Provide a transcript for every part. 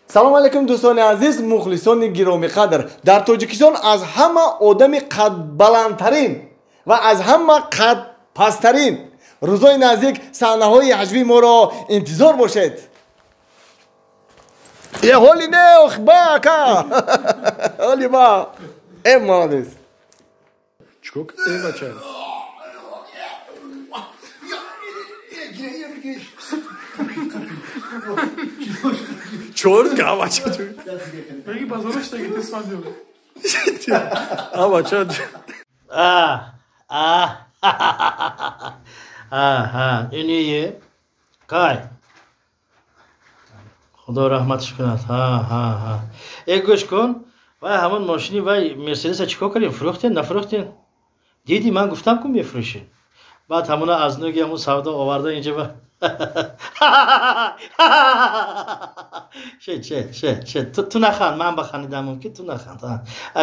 Салом алейкум, дӯстони азиз, мухлисони гиромиқадр. Дар Тоҷикистон аз ҳама одами қадбаландтарин ва аз ҳама қадпасттарин рӯзои наздик саҳнаҳои ҳаҷвии моро интизор бошед. Е, ҳоли не, ба ака, ҳоли ба э молодец. Чикор э бача? Чорт ка бача. Беги базораш таги тесман. А бача. А а а ини кай. Худо раҳматш кунад. Ҳа ҳа ҳа. Э гӯш кун, вай ҳамон мошини вай Мерседеса чикор кардем? Фурӯхтен, нафурӯхтен? Диди ман гуфтам ку мефурӯшем. Баъд ҳамона аз нуги ҳамон савдо оварда инҷа ба шед шед шед шед. Ту наханд, ман ба хандидам мумкин, ту наханд.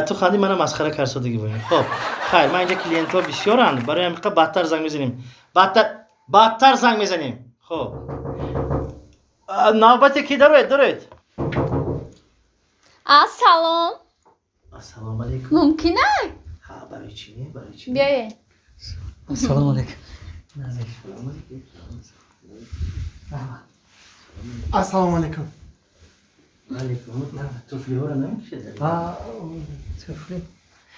Ту ханди мана масхара карсодагӣ боем. Хоб, хайр, ман инҷа клиентҳо бисёранд, барои ҳамин бадтар занг мезанем. Бадтар занг мезанем. Хоб. Навбате ки дароед, дароед. Ассалом. Ассалому алейкум. Мумкин ай? Ҳа, барои чӣ? Барои чӣ? Биёед. Ассалому алейкум. Ассалому алейкум. Алейкум. Туфлиҳоро намекушед? Туфли.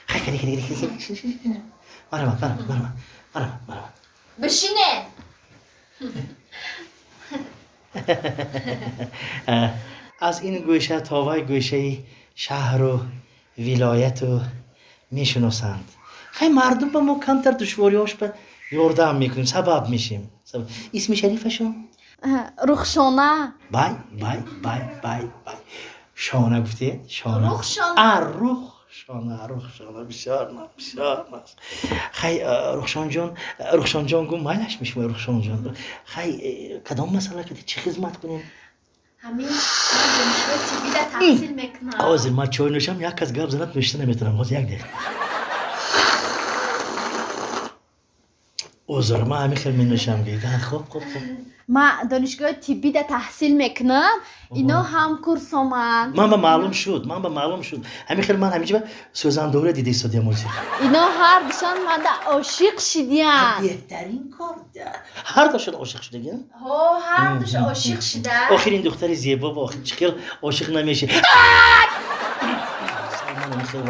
Хай, хай, хай, хай. Марҳамат, марҳамат, марҳамат, марҳамат, марҳамат. Бишинед. Аз ин гӯша то вай гӯшаи шаҳру вилояту мешиносанд. Хай, мардум ба мо камтар душвориҳош ба ёрдам мекунем, сабаб мешем. Исми шарифашон? Рухшона. Бай, бай, бай, бай, бай. Шона гуфтед? Шона. Рухшона. А, Рухшона, Рухшона, бисёр наз, бисёр наз. Хай, Рухшонҷон, Рухшонҷон гум майлаш мешумои Рухшонҷон. Хай, кадом масъала кади чӣ хизмат кунем? Ҳамин ман донишгоҳи тиббида таҳсил мекунам. Ҳозир ман чой нӯшам, як кас гап занад, нӯшида наметавонам. Ҳозир як дақиқа. Узр, ман ҳамин хел менӯшам. Хоб, хоб, хоб. Ман донишгоҳи тиббида таҳсил мекунам, ино ҳамкурсоманд. Ман ба маълум шуд, ман ба маълум шуд. Ҳамин хел ман ҳаминҷа сӯзандория дида истодиям ҳозир. Ино ҳардушон манда ошиқ шидиянд. Беҳтарин кор. Ҳардушон ошиқ шудагианд? Ҳо, ҳардуш ошиқ шида. Охир ин духтари зебо ба охир чӣ хел ошиқ намешавад?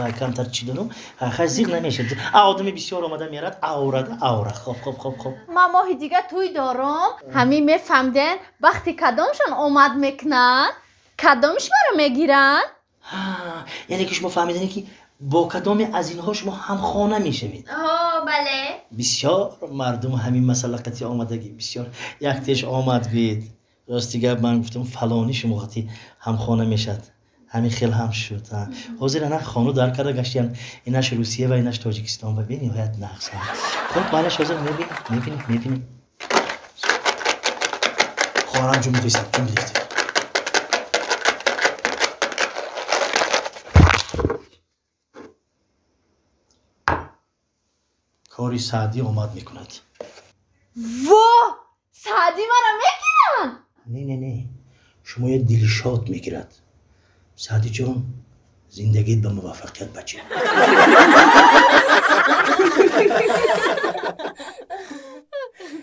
Ман камтар чӣ дорам? Хай, зиқ намешавад. А одами бисёр омада мерад, аурада, аура. Хоб, хоб, хоб, хоб. Ман моҳи дига тӯй дорам. Ҳамин мефаҳмден, вақти кадомшон омад мекунанд, кадомш маро мегиранд? Ҳа, яъне ки шумо фаҳмиданед ки бо кадоме аз инҳо шумо ҳамхона мешавед? Ҳо, бале. Бисёр мардум ҳамин масъала қатъи омадагӣ, бисёр. Як теш омад гӯед. Рости гап ман гуфтам фалонӣ шумо қатъи ҳамхона мешавад. Ҳамин хел ҳам шуд. Ҳозир ана хону дар карда гаштиянд. Инаш Русия ва инаш Тоҷикистон ва бениҳоят нағз. Хуб, манаш ҳозир мебинем, мебинем, мебинем. Хоҳарам ҷун бидоистад, ҷун бидоистад. Кори Саъдӣ омад мекунад. Во! Саъдӣ маро мегиранд? Не, не, не. Шумоя дилшод мегирад. Саъдиҷон, зиндагит ба муваффақият, бача.